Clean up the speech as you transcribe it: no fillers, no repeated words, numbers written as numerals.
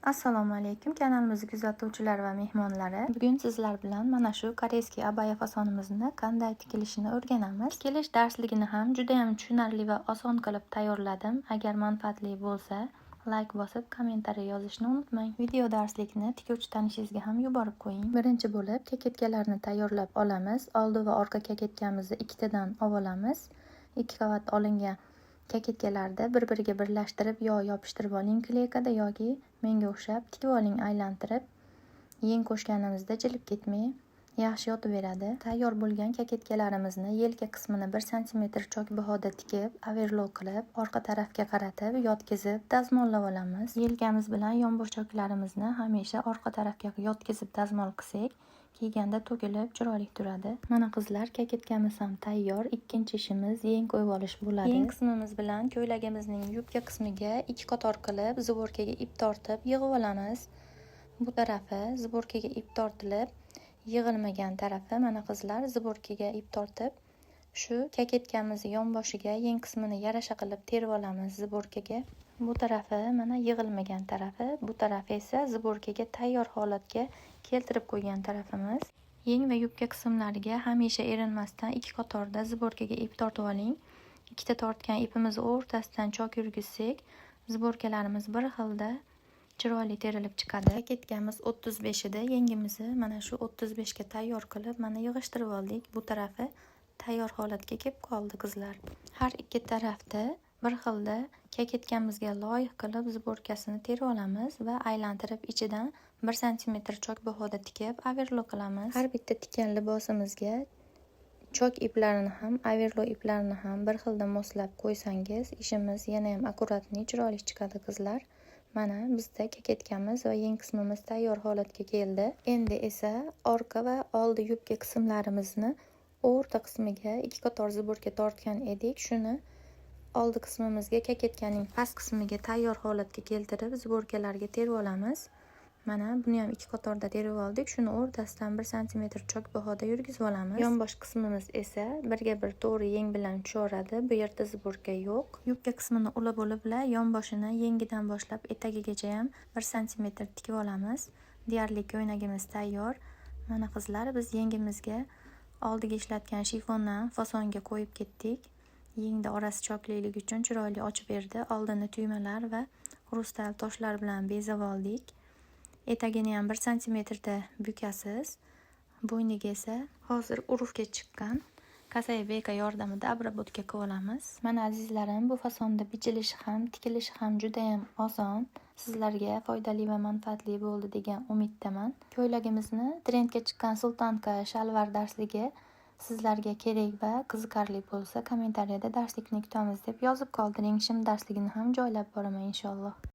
Assalomu alaykum, kanalimizni kuzatuvchilar va mehmonlari. Bugun sizlar bilan mana shu корейский abaya fasonimizni qanday tikilishini o'rganamiz. Tikilish darsligini ham juda ham tushunarli va oson qilib tayyorladim. Agar manfaatli bo'lsa, layk bosib, kommentariy yozishni unutmang. Video darslikni tikuvchi tanishingizga ham yuborib qo'ying. Birinchi bo'lib koketkalarni tayyorlab olamiz. Oldi va orqa koketkamizni ikkitadan olamiz. Ikki qavat olingan koketkalarni bir-biriga birlashtirib, yo yopishtirib oling клейка da yoki menga o'xshab tikib oling aylantirib. Yeng qo'shganimizda jilib ketmay, yaxshi yotaveradi. Tayyor bo'lgan koketkalarimizni yelka qismini 1 santimetr chok bahoda tikib, overlok qilib, orqa tarafga qaratib, yotqizib, dazmollab olamiz. Yelkamiz bilan yonbosh choklarimizni hamisha orqa tarafga yotqizib dazmol qilsak, kiyganda to'kilib chiroyli turadi. Mana qizlar, koketkamiz ham tayyor. Ikkinchi ishimiz yeng qo'yib olish bo'ladi. Yeng qismimiz bilan ko'ylagimizning yubka qismiga ikki qator qilib сборка ga ip tortib yig'ib olamiz. Bu tarafi сборка ga ip tortilib yig'ilmagan tarafi, mana qizlar, сборка ga ip tortib shu koketkamizni yonboshiga yeng qismini yarasha qilib terib olamiz сборка ga. Bu tarafi mana yig'ilmagan tarafi, bu tarafi esa сборка ga tayyor holatga keltirib qo'ygan tarafimiz. Yeng va yubka qismlariga hamisha erinmasdan ikki qatorda сборка ga ip tortib oling. Ikkita tortgan ipimizni o'rtasidan chok yurgizsak, сборка larimiz bir xilda chiroyli terilib chiqadi. Koketkamiz 35 edi. Yengimizni mana shu 35 ga tayyor qilib, mana yig'ishtirib oldik. Bu tarafi tayyor holatga kelib qoldi, qizlar. Har ikki tarafda bir xilda koketkamizga loyiq qilib сборка sini terib olamiz va aylantirib ichidan 1 santimetr chok bahoda tikib overlok qilamiz. Har bitta tikkan libosimizga chok iplarini ham, overlok iplarini ham bir xilda moslab qo'ysangiz, ishimiz yana ham аккуратный, chiroyli chiqadi, qizlar. Mana bizda koketkamiz va yeng qismimiz tayyor holatga keldi. Endi esa orqa va oldi yubka qismlarimizni o'rta qismiga ikki qator сборка tortgan edik. Shuni oldi qismimizga, koketkaning past qismiga tayyor holatga keltirib, сборка larga terib olamiz. Mana buni ham ikki qatorda terib oldik. Shuni o'rtasidan 1 santimetr chok bahoda yurgizib olamiz. Yonbosh qismimiz esa birga bir to'g'ri yeng bilan tushaveradi. Bu yerda сборка yo'q. Yubka qismini ulab olibla yonboshini yengidan boshlab etagigacha ham 1 santimetr tikib olamiz. Deyarli ko'ylagimiz tayyor. Mana qizlar, biz yengimizga oldiga ishlatgan shifondan fasonga qo'yib ketdik. Yengda orasi chokliligi uchun chiroyli ochib berdi. Oldini tuymalar va xrustal toshlar bilan bezab oldik. Etagini ham 1 santimetrda bukasiz. Bo'yniga esa hozir urfga chiqqan косая бейка yordamida обработка qilib olamiz. Mana azizlarim, bu fasonda bichilishi ham, tikilishi ham juda ham oson. Sizlarga foydali va manfaatli bo'ldi degan umiddaman. Ko'ylagimizni trendga chiqqan sultanka shalvar darsligi sizlarga kerak va qiziqarli bo'lsa, kommentariyada "Darslikni kutamiz" deb yozib qoldiring. Shim darsligini ham joylab boraman, inshaalloh.